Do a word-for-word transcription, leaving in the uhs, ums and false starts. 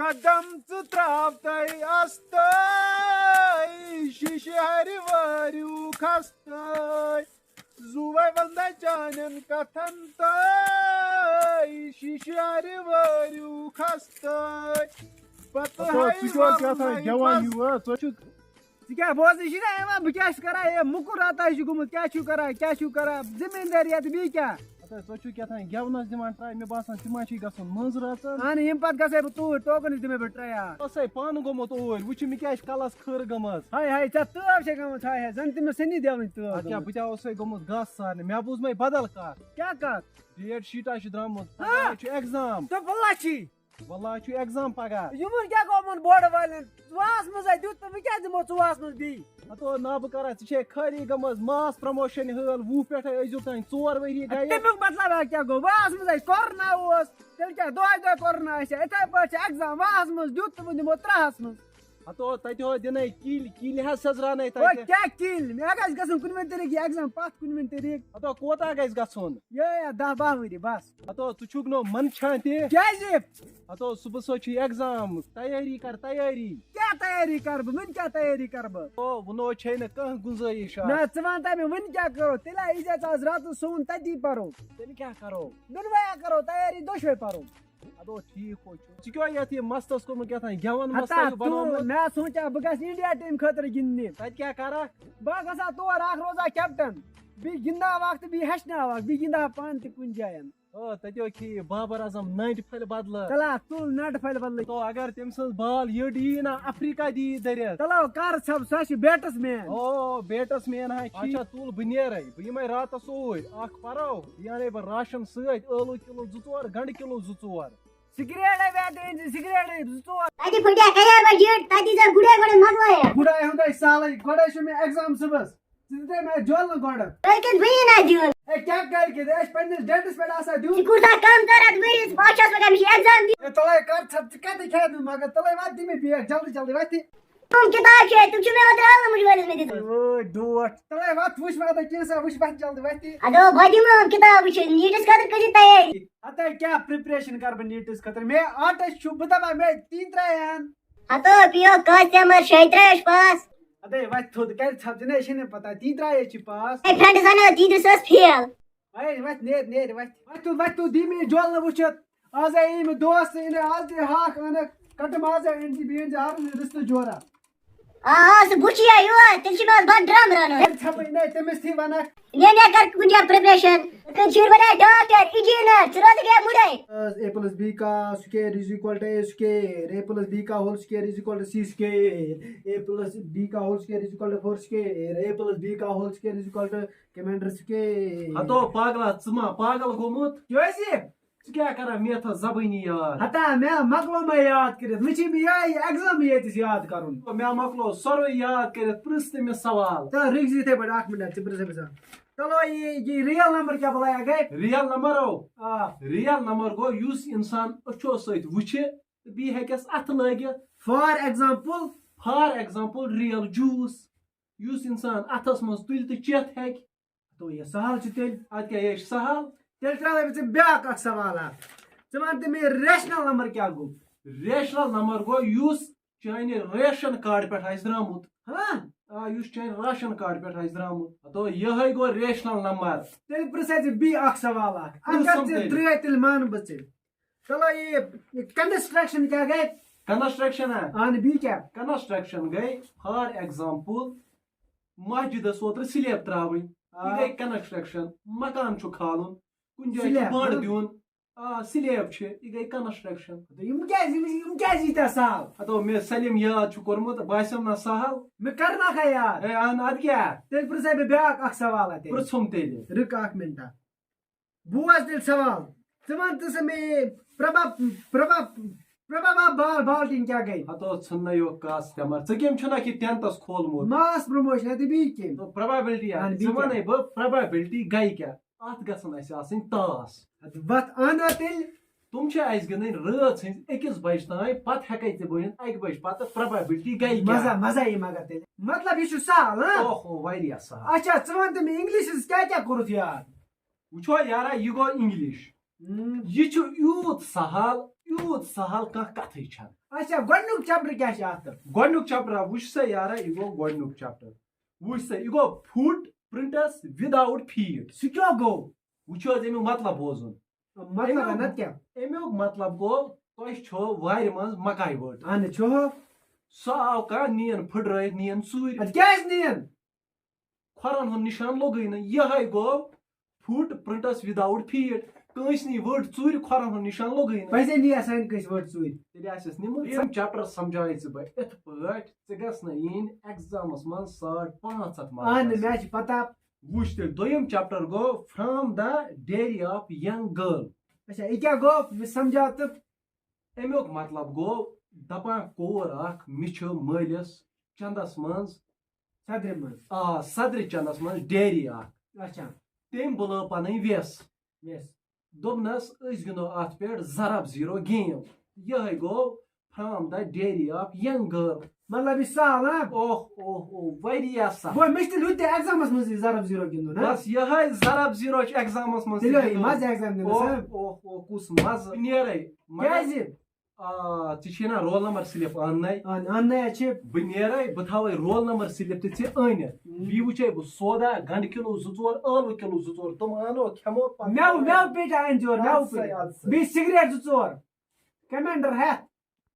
قدم ژٕ تراو تَے اَستَے، شیٖشہٕ ہَرِ وٲرِو کھستَے۔ زُوَے وَندَے چانٮ۪ن کَتھَن تَے، شیٖشہٕ ہَرِ وٲرِو کھستَے۔ پَتہٕ ہَتو، ہَے ژٕ کیٛاہ کیٛاہ تھام وَلَے گٮ۪وان پَس- ہیوٗ، ہا؟ ژٕ چھُکھ ژٕ کیٛاہ بوزنہٕ چھُے نا یِوان؟ بہٕ کیٛاہ چھُس کران؟ ہے، موٚکُر راتھا چھُ گوٚمُت، کیٛاہ چھُو کران؟ کیٛاہ چھُو کران؟ زٔمیٖندٲری یا تہٕ بیٚیہِ کیٛاہ؟ ہتا، ژٕ چھُکھ کیٛاہ تام گٮ۪ونَس دِوان ٹراے، مےٚ باسان، ژٕ ما چھُے گژھُن منٛز رٲژَن۔ اَہَن، ییٚمہِ پَتہٕ گژھے بہٕ توٗرۍ، توکُن نِش دِمے بہٕ ٹراے اَکھ۔ اوسَے پانہٕ گوٚمُت اوٗرۍ، وٕچھ مےٚ کیٛاہ چھِ کَلَس کھٕر گٔمٕژ۔ ہاے ہاے، ژےٚ تٲو چھے گٔمٕژ، ہاے ہاے، زَن تہِ مےٚ سٔنی دیوٕنۍ تٲو اَدٕ کیٛاہ، گٔمٕژ۔ بہٕ تہِ اوسَے گوٚمُت گاسہٕ سارنہِ، مےٚ بوٗز مَے بدل کَتھ۔ کیٛاہ کَتھ؟ ڈیٹ شیٖٹا چھُ درٛامُت، ہاں؟ پگاہ چھُ ایگزام۔ تہٕ بہٕ لَچھی۔ واللہ چھُ ایگزام پگاہ۔ یِمن کیٛاہ گوٚو یِمن بوڑٕ والٮ۪ن؟ ژٕ واہس منٛز ہے دیُت تہٕ وۄنۍ کیٛاہ دِمو ژٕ واہس منٛز بیٚیہِ؟ ہتو نا بہٕ کرا، ژٕ چھے خٲلی گٔمٕژ ماس پروموشن ہٲل، وُہ پٮ۪ٹھے ٲسۍزیو تانۍ ژور ؤری گٔیہِ۔ تمیُک مطلب ہے کیٛاہ گوٚو؟ واہس منٛز ہے کورونا اوس، تیٚلہِ کیٛاہ دۄہے دۄہے کورونا آسہِ ہا؟ یِتھے پٲٹھۍ چھِ ایگزام، واہس منٛز دیُت تہٕ وۄنۍ دِمو ترٛہس منٛز۔ ہتو تتہِ ہو دِنے کِلۍ، کِلۍ حظ سیزرانے او تتہِ۔ کیٛاہ کِلۍ؟ مےٚ گژھِ گژھُن کُنہِ وُنہِ طریٖقہٕ یہِ ایگزام پتھ کُنہِ وُنہِ طریٖقہٕ۔ ہتو کوتاہ گژھِ گژھُن؟ یہِ ہے دَہ باہ ؤری بس۔ ہتو، ژٕ چھُکھ نہٕ منٛدچھان تہِ۔ کیٛازِ؟ ہتو، صُبحس حظ چھُے ایگزام، تیٲری کر، تیٲری۔ کیٛاہ تیٲری کر بہٕ؟ وُنہِ کیٛاہ تیٲری کر بہٕ؟ او، وُنہِ حظ چھے نہٕ کانٛہہ گُنجٲیِش اَتھ۔ نہ، ژٕ وَن تہٕ مےٚ، وُنہِ کیٛاہ کرو؟ تیٚلہِ ہا یی زِ ژٕ آز راتَس سون، تَتی پَرو۔ تیٚلہِ کیٛاہ کرو؟ دۄنوَے ہا کرو تیٲری، دۄشوَے پَرو۔ ادو، ٹھیٖک حظ چھُ۔ ژٕ کیٛاہ یَتھ یہِ مستَس کوٚرمُت کیٛاہ تام گٮ۪وَن ہتا، مستَس ہیوٗ ژٕ، بنوومُت؟ مےٚ ہا سونٛچا بہٕ گژھٕ India team خٲطرٕ گِنٛدنہِ۔ تَتہِ کیٛاہ کرکھ؟ بہٕ ہا گژھٕ ہا تور اَکھ روزٕ ہا captain، بیٚیہِ گِنٛدٕ ہا اَکھ تہٕ بیٚیہِ ہیٚچھناوَکھ، بیٚیہِ گِنٛدٕ ہا پانہٕ تہِ کُنہِ جایَن۔ آ، تَتہِ حظ کھیٚیہِ بابر اعظم نَٹہِ پھلہِ بدلہٕ۔ تَلہ ہا تُل نَٹہِ پھلہِ بدلہٕ۔ تو اگر تٔمۍ سٕنٛز بال یٔڈ یِیہِ نا، افریقہ دِیہِ دٔرِتھ۔ تَلہ ہا کر ژھٮ۪پ، سُہ ہا چھُ batsman۔ او، batsman ہا چھُ۔ اچھا، تُل بہٕ نیرَے، بہٕ یِمَے راتَس اوٗرۍ، اَکھ پَرو، بیٚیہِ اَنَے بہٕ راشن سۭتۍ، ٲلوٕ کِلوٗ زٕ ژور، گنٛڈٕ کِلوٗ زٕ ژور۔ سگریٹے بیٚیہِ أنۍ زِ سگریٹے زٕ ژور۔ تَتہِ پھٕٹیا کَریا بہٕ جیٖٹ، تَتہِ زَن گُڈے گۄڈٕ مۄکلٲیِتھ۔ گُڈے ہُنٛدے سالٕے، گۄڈے چھُ مےٚ exam صُبحس۔ ژٕ دِتے مےٚ جولہٕ گۄڈٕ۔ کٲلۍکٮ۪تھ بہٕ یی نہ دیُن۔ ہے، کیٛاہ کٲلۍکٮ۪تھ؟ أسۍ چھِ پنٛنِس ڈیٹَس پٮ۪ٹھ آسان دیُن۔ ژٕ کوٗتاہ کَم کَر اَتھ ؤریَس؟ بہٕ چھَس وَنان، مےٚ چھِ exam دیُن۔ ہے، تَلَے کَر ژھٮ۪پ، ژٕ کَتہِ کھیٚکھ نہٕ مگر؟ تَلَے وَتھ دِ مےٚ بیگ، جلدی، جلدی وَتھ دِ۔ تِم کِتاب چھِ، تِم چھِ مےٚ اوترٕ علمٕچ وٲلِس مےٚ دِتمٕژ۔ وٲے ڈوٹھ۔ تَلَے وَتھ وٕچھ وَتھ، کینٛہہ سا وٕچھ وَتھ، جلدی وَتھ دِ۔ اَدٕ بہٕ دِمہٕ یِم کِتاب وٕچھِتھ، نیٖٹَس خٲطرٕ کٔرِو تیٲری۔ ہَتَے کیٛاہ preparation کَرٕ بہٕ نیٖٹَس خٲطرٕ؟ مےٚ آٹَس چھُ، بہٕ دَپان، مےٚ تی ترٛایہِ ہَن۔ ہتو پیو کٲنٛسہِ تہِ مر شٲنۍ ترٛٲوِتھ پاس۔ اَدے وَتہِ تھوٚد کَرِ ژھَپ ژٕ نے چھے نہٕ پَتہ، تی ترٛایے چھِ پاس۔ اے فرٛٮ۪نٛڈ زَنو دیٖدی سُہ ٲس فیل۔ اے وَتہِ نیر، نیر وَتہِ۔ وَتہِ تھوٚد، وَتہِ تھوٚد، دی مےٚ یہِ جولہٕ وٕچھِتھ۔ آز آے یہِ مےٚ دوس، ژٕ أنۍ آز تہِ ہاکھ اَنَکھ، کَٹہٕ ماز آے أنۍ تہِ، بیٚیہِ أنۍ زِ ہَرُن رِستہٕ جورا۔ آ، آ، سُہ بُچھِ یا یور، تیٚلہِ چھِ مےٚ آز بَتہٕ ڈرٛم رَنُن۔ ہے ژھَپٕے نَے، تٔمِس تھی وَنَکھ۔ مےٚ مےٚ کر کُنہِ جایہِ preparation۔ کٔشیٖر بَنایہِ doctor، engineer، ژٕ روزَکھ ہے مُڑے۔ A plus B کا square is equal to A square, A plus B کا whole square is equal to C square, A plus B کا whole square is equal to four square, A plus B کا whole square is equal to commander square. ہتو پاگلا، ژٕ ما پاگل گوٚمُت؟ کیٛازِ؟ ژٕ کیٛاہ کران میتھس زبٲنی یاد؟ ہتا، مےٚ مۄکلو مےٚ یاد کٔرِتھ، وۄنۍ چھِ مےٚ یِہوٚے یہِ exam ییٚتِس یاد کَرُن۔ مےٚ مۄکلو سورُے یاد کٔرِتھ، پرٛژھ تہٕ مےٚ سوال۔ تہٕ رُکۍ زِ یِتھَے پٲٹھۍ اَکھ مِنٹ، ژٕ پرٛژھ أمِس اَکھ۔ چلو، یہِ، یہِ real number کیٛاہ بَلایا گٔے؟ Real number او۔ آ۔ Real number گوٚو یُس اِنسان أچھو سۭتۍ وٕچھِ تہٕ بیٚیہِ ہیٚکٮ۪س اَتھٕ لٲگِتھ۔ For example؟ For example، real juice۔ یُس اِنسان اَتھَس منٛز تُلہِ تہٕ چٮ۪تھ ہیٚکہِ۔ تو یہِ سہل چھُ تیٚلہِ۔ اَدٕ کیٛاہ، یہِ چھُ سہل۔ تیٚلہِ ترٛاوَے بہٕ ژےٚ بیٛاکھ اَکھ سوال اَکھ۔ ژٕ وَن تہٕ مےٚ rational number کیٛاہ گوٚو؟ Rational number گوٚو یُس چانہِ ration card پٮ۪ٹھ آسہِ درٛامُت۔ ہاں؟ آ، یُس چانہِ ration card پٮ۪ٹھ آسہِ درٛامُت۔ تو یِہوٚے گوٚو rational number۔ تیٚلہِ پرٛژھے ژٕ بیٚیہِ اَکھ سوال اَکھ۔ اَتھ پرٛژھ کَر ژٕ ژٕ تیٚلہِ۔ درٛٲے تیٚلہِ مانہٕ بہٕ ژےٚ۔ چلو یہِ، یہِ construction کیٛاہ گٔے؟ Construction ہا؟ اَہَن، بیٚیہِ کیٛاہ؟ Construction گٔے، for example، مسجدس اوترٕ slab ترٛاوٕنۍ، یہِ آ۔ گٔے construction۔ مکان چھُ کھالُن، کُنہِ جایہِ چھُ slab، بنٛڈ ہاں۔ دیُن۔ آ، slab چھِ، یہِ گٔے construction۔ تہٕ یِم کیٛازِ، یِم، یِم کیٛازِ ییٖتیٛاہ سہل؟ ہتو، مےٚ سلیم یاد چھُ کوٚرمُت، باسیٚو نا سہل؟ مےٚ کرناکھا یاد؟ ہے، اہن، ادٕ کیٛاہ؟ تیٚلہِ پرٛژھے بہٕ بیٛاکھ اکھ سوال اتہِ۔ پرٛژھُم تیٚلہِ۔ رُک اکھ مِنٹا۔ بوز تیٚلہِ سوال۔ ژٕ وَن تہٕ سا مےٚ، پرٛبھا، پرٛبھا، پرٛبھا با-، بال، بالٹیٖن کیٛاہ گٔے؟ ہتو، ژھٕن نہ یوکاس تہِ مر۔ ژٕ کٔمۍ چھُنہ کہِ tenth-س کھولمُت؟ Mass promotion، اَدٕ بیٚیہِ کٔمۍ؟ تو probability ہا، اَہَن، بیٚیہِ ژٕ کیٛاہ؟ وَنے بہٕ، probability گٔے کیٛاہ؟ اَتھ گژھن اَسہِ آسٕنۍ تاس۔ اَدٕ وَتھ اَن وَتھ تیٚلہِ۔ تِم چھِ اَسہِ گِنٛدٕنۍ رٲژ ہٕنٛز أکِس بجہِ تام، پَتہٕ ہٮ۪کَے ژٕ بٔنِتھ اَکہِ بجہِ پَتہٕ، probability گٔے کیٛاہ؟ مَزٕ، مَزٕ یی مگر تیٚلہِ۔ مطلب، یہِ چھُ سہل، ہاں؟ اوہو، واریاہ سہل۔ اچھا، ژٕ وَن تہٕ مےٚ، English-س کیٛاہ کیٛاہ کوٚرُتھ یاد؟ وٕچھو یارا، یہِ گوٚو English۔ ہم۔ یہِ چھُ یوٗت سہل، تیوٗت سہل کانٛہہ کتھٕے چھنہٕ۔ اچھا، گۄڈنیُک چیپٹر کیٛاہ چھُ اَتھ تہٕ؟ گۄڈنیُک چیپٹر ہا وٕچھ سا یارا، یہِ گوٚو گۄڈنیُک چیپٹر۔ وٕچھ سا، یہِ گوٚو foot prints without feet۔ سُہ کیٛاہ گوٚو؟ وٕچھِو حظ اَمیُک مطلب بوزُن۔ مطلب اَمیُک- نتہٕ کیٛاہ؟ اَمیُک مطلب گوٚو، تۄہہِ چھو وارِ منٛز مکاے وٲٹ۔ اہن چھُ۔ سُہ آو کانٛہہ نین پھٕٹرٲیِتھ، نین ژوٗرِ۔ اَدٕ کیٛازِ نین؟ کھۄرن ہُنٛد نِشان لوٚگُے نہٕ۔ یِہوٚے گوٚو foot prints without feet۔ کٲنٛسہِ نی ؤٹ ژوٗرِ، کھۄرن ہُنٛد نِشان لوٚگُے نہٕ۔ پزے نی آسان کٲنٛسہِ ؤٹ ژوٗرِ۔ تیٚلہِ آسٮ۪س نِمُت۔ یِم چیپٹر سمجھایہِ ژٕ بہٕ یِتھ پٲٹھۍ، ژےٚ گژھِ نہٕ یِنۍ ایگزامس منٛز ساڑ پانٛژھ ہتھ اہن مارکس۔ مےٚ چھِ پتہ۔ وٕچھ تیٚلہِ، دوٚیِم چیپٹر گوٚو from the diary of young girl۔ اچھا، یہِ کیٛاہ گوٚو؟ مےٚ سمجھاو تہٕ۔ اَمیُک مطلب گوٚو، دپان کور اکھ، مےٚ چھُ مٲلِس چندس منٛز، صدرِ منٛز۔ آ، صدرِ چندس منٛز ڈیری اکھ۔ اچھا۔ تٔمۍ بُلٲو پنٕنۍ ویس۔ یس۔ دوٚپنس، أسۍ گِنٛدو اتھ پٮ۪ٹھ ضرب زیٖرو گیم۔ یِہوٚے گوٚو from the diary of young girl۔ مطلب یہِ سہل، ہاں؟ اوہ اوہ اوہ، واریاہ سہل۔ گوٚو مےٚ چھِ تیٚلہِ ہُتہِ تہِ ایگزامس منٛز یہِ ضرب زیٖرو گِنٛدُن، ہاں؟ بس یِہوٚے ضرب زیٖرو چھُ ایگزامس منٛز تہِ تیٚلہِ گِنٛدُن۔ مزٕ ایگزام دِنس، اوہ ہاں؟ اوہ اوہ، کُس مزٕ۔ بہٕ نیرے، مگر کیٛازِ؟ آ، ژےٚ چھُے نا رول نمبر سلپ اننَے؟ اہن، اننَے چھِ۔ بہٕ نیرے، بہٕ تھاوے رول نمبر سلپ تہِ ژےٚ أنِتھ۔ ہم۔ بیٚیہِ وٕچھے بہٕ سودا، گنڈٕ کِلوٗ زٕ ژور، ٲلوٕ کِلوٗ زٕ ژور، تِم انو، کھٮ۪مو پتہٕ۔ مٮ۪وٕ، مٮ۪وٕ پیٹہِ اَن جور، مٮ۪وٕ اَدٕ سا، پیٹہِ۔ اَدٕ سا۔ بیٚیہِ سِگریٹ زٕ ژور۔ کمینڈر ہٮ۪تھ۔